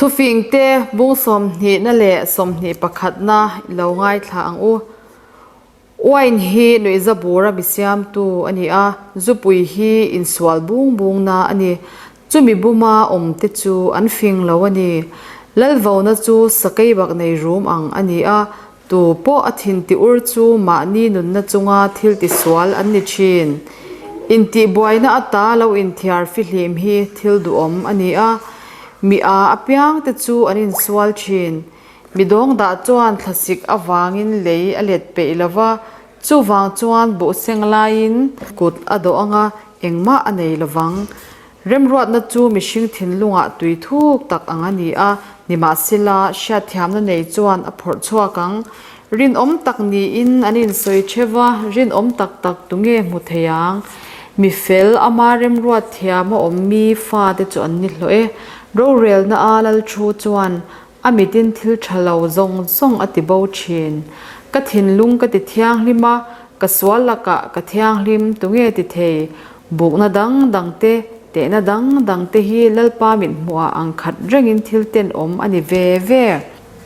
Thufingte bung sawmhnihna leh 21 pakhatna i lo ngaithla ang u. Wine hi nuihza bura mi siamtu a ni a, zupui hi insual bung bungna a ni. Chumi buma awmte chu an fing lo a ni. Lalvona chu sakeibak nei rum ang a ni a, Tu pawh a thin ti ur chu mahni nunna chunga thil ti sual an ni thin. Intihbuaina ata lo inthiar fihlim hi thil duhawm a ni a, mi a apiang te chu an insual thin. Mi dawngdah chuan thlasik avangin lei a let peih lo va, chuvang chuan buhseng laiin kut a dawh anga engmah a nei lo vang. Remruatna chu mihring thinlungah tui thuk tak ang a ni a, nimahsela hriatthiamna nei chuan a phawrh chhuak ang. Rinawm tak niin an insawi theuh a, rinawm tak tak tunge hmu thei ang? Mi fel, ama remruat thiam a awm mi fate chu an ni hlawh e. Rorelna a lal thu chuan a mitin thil tha lo zawng zawng a ti bo thin. Ka thinlung ka ti thianghlim a, ka sual lakah ka thianghlim tunge ti thei? Bukna dang dang te, tehna dang dang te hi Lalpa mithmuhah ang khat rengin thil tenawm a ni ve ve.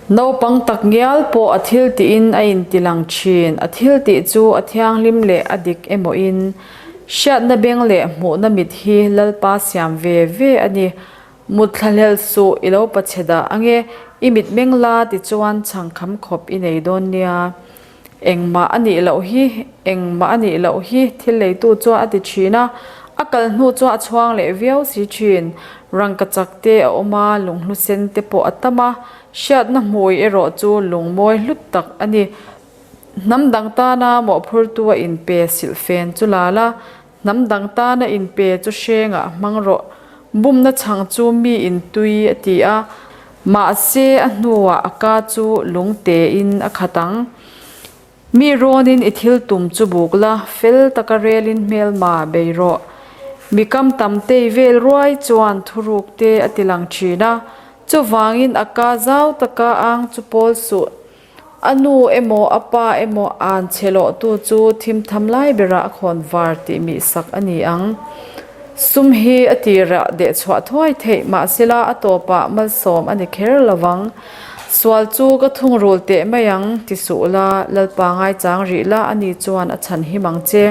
Naupang tak ngial pawh a thil tihin a intilang thin, a thil tih chu a thianghlim leh a dik emawin. Hriatna beng leh hmuhna mit hi Lalpa siam ve ve a ni. Mut thlahlel suh i lo pachhe dah ange, i mitmeng la tichuan chhangkham khawp i nei dawn nia. Engmah a nih loh hi, engmah a nih loh hi, thil leitu chuan a ti thin a, a kal hnu chuan a chhuang leh viau si thin. Rangkachak te a awm a, lunghlu sen te pawh a tam a, hriatna hmui erawh chu lungmawi hlut tak a ni. Hnam dang tana mawhphurtu a inpe silhfen chu la la, Hnam dang tana inpe chu hrengah hmang rawh. Bumna chhang chu mi intui a ti a, mahse a hnuah a ka chu lung tein a khat ang. Mi rawnin i thil tum chu buk la, fel taka relin hmelma bei rawh. Mi kam tam tei vel ruai chuan thuruk te a ti lang thin a, chuvangin a ka zau taka ang chu pawl suh. A nu emaw a pa emaw an chhe lawhtu chu thim tham lai berah a khawn var tih mihsak a ni ang. Sum hi a tirah dehchhuah thuai theih mahsela a tawpah malsawm a ni kher lo vang. Sual chu ka thungrul teh mai ang ti suh la, Lalpa ngaichang rih la a ni chuan a chhan him ang che.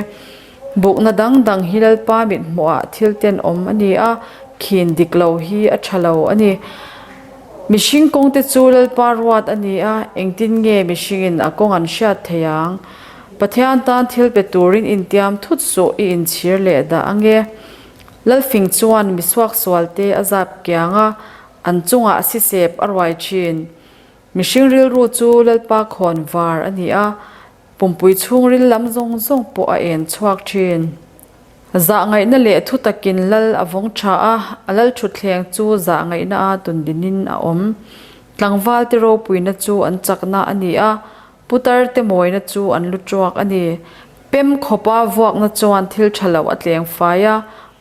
Bukna dang dang hi Lalpa mithmuhah thil tenawm a ni a, khin dik lo hi a tha lo a ni. Mihring kawngte chu Lalpa ruat a ni a, engtin nge mihringin a kawng an hriat thei ang? Pathian tan thil pe turin intiam thut suh i inchhir leh dah ange. Lalfing chuan misuaksualte a zap kiang a, an chungah sisep a ruai thin. Mihring rilru chu Lalpa khawn var a ni a, Pumpui chhungril lam zawng zawng pawh a en chhuak thin. Zahngaihna leh thu takin lal a vawng tha a, a lal thutthleng chu zahngaihna a tundinin a awm. Tlangval te ropuina chu an chakna a ni a, putar te mawina chu an lu tuak a ni. Pem khawpa vuakna chuan thil tha lo a tleng fai a,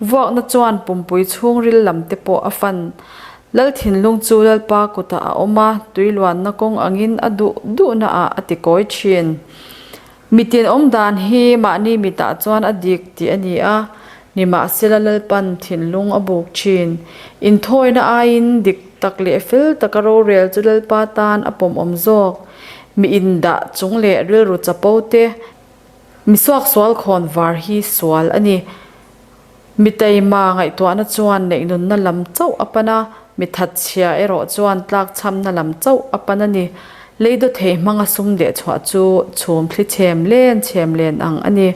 vuakna chuan pumpui chhungril lam te pawh a fan. Lal thinlung chu Lalpa kutah a awm a, tui luanna kawng angin a duh duhna ah a ti kawi thin. Mitin awm dan hi mahni mitah chuan a dik tih a ni a, nimahsela Lalpan thinlung a buk thin. Inthawina aiin dik tak leh fel taka rorel chu Lalpa tan a pawmawm zawk. Mi indah chung leh rilru chapo te, mi suaksual khawn var hi sual a ni. Mi taima ngaihtuahna chuan neihnunna lam chauh a pan a, mi thatchhia erawh chuan tlakchhamna lam chauh a pan a ni. Lei dawthei hmanga sum dehchhuah chu chhum thli chhem len chhem len ang a ni,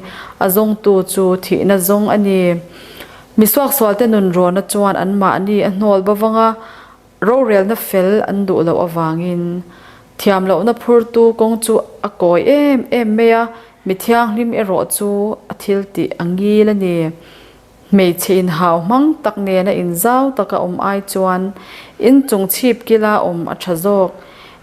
a zawngtu chu thihna zawng a ni. Mi suaksualte nunrawna chuan anmahni a hnawl bavang a, rorelna fel an duh loh avangin thiamlohna phurtu kawng chu a kawi em em mai a, mi thianghlim erawh chu a thil tih a ngil a ni. Hmeichhe inhau hmang tak nena inzau taka awm ai chuan inchung chhip kila awm a tha zawk.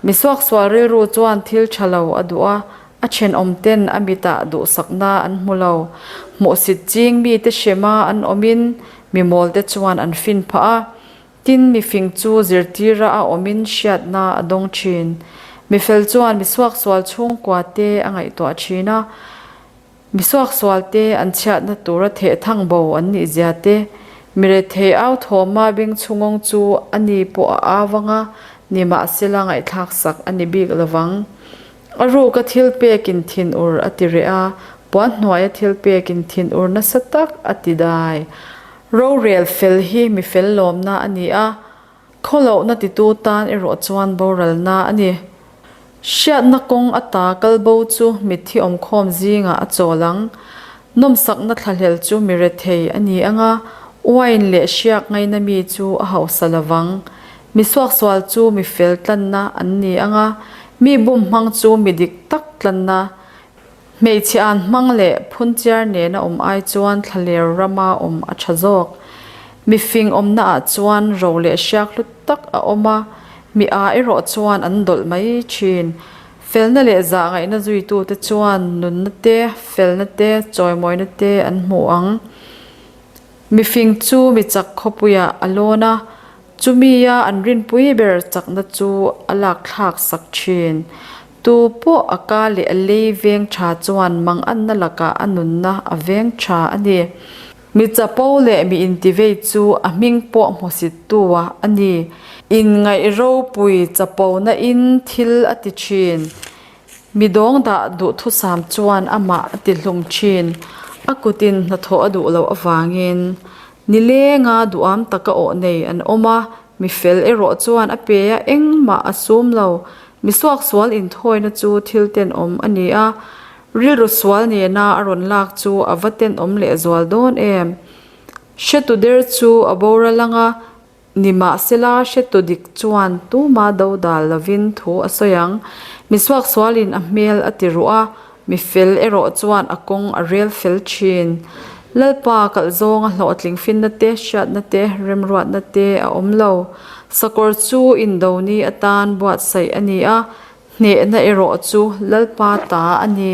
Mi suaksual rilru chuan thil tha lo a duh a, a thenawmten a mitah duhsakna an hmu lo. Hmuhsit ching mite hrema an awmin mi mawlte chuan an fin phah a, Tin, mifing chu zirtira a awmin hriatna a dawng thin. Mifel chuan mi suaksual chhungkua te a ngaihtuah thin a, mi suaksual te an chhiatna tura theh thang bo an nih zia te, Mirethei au thawma beng chhungawng chu a ni pawh a au ang a, nimahsela ngaihthlaksak a ni bik lovang. A ruka thil pekin thinur a ti reh a, puan hnuaia thil pekin thinur nasa tak a ti dai. Rorel fel hi mi fel lawmna a ni a, Khawlohna titu tan erawh chuan boralna a ni. Hriatna kawng ata kalbo chu mitthi awmkhawm zingah a chawl ang. Nawmsakna thlahlel chu mi rethei a ni ang a, uain leh hriak ngaina mi chu a hausa lovang. Mi suaksual chu mi fel tlanna an ni ang a, mi bum hmang chu mi dik tak tlanna. Hmeichhe an hmang leh phunchiar nena awm ai chuan thlaler rama awm a tha zawk. Mifing awmnaah chuan ro leh hriak hlu tak a awm a, mi a erawh chuan an dawlh mai thin. Felna leh zahngaihna zuitute chuan nunna te, felna te, chawimawina te an hmu ang. Mifing chu mi chak khawpuiah a lawn a, Chumia an rinpui ber chakna chu a lak thlak sak thin. Tu pawh a ka leh a lei veng tha chuan manganna lakah a nunna a veng tha a ni. Mi chapo leh mi intivei chu a hming pawh hmuhsittu a a ni. Inngaih ropui chapona in thil a ti thin. Mi dawng dah duhthusam chuan amah a ti hlum thin. A kutin hnathawh a duh loh avangin Nilenga duham taka awh nei an awm a, mi fel erawh chuan a pe a, engmah a sum lo. Mi suaksual inthawina chu thil tenawm a ni a, rilru sual nena a rawn lak chu a va tenawm lehzual dawn em? Hretu der chu a boral ang a, Nimahsela, hretu dik chuan tuma do dal lovin thu a sawi ang. Mi suaksualin a hmel a ti ruh a, mi fel erawh chuan a kawng a rel fel thin. Lalpa kalh zawnga hlawhtling finna te, hriatna te, remruatna te a awm lo. Sakawr chu indoni atan buatsaih a ni a, hnehna erawh chu Lalpa ta a ni.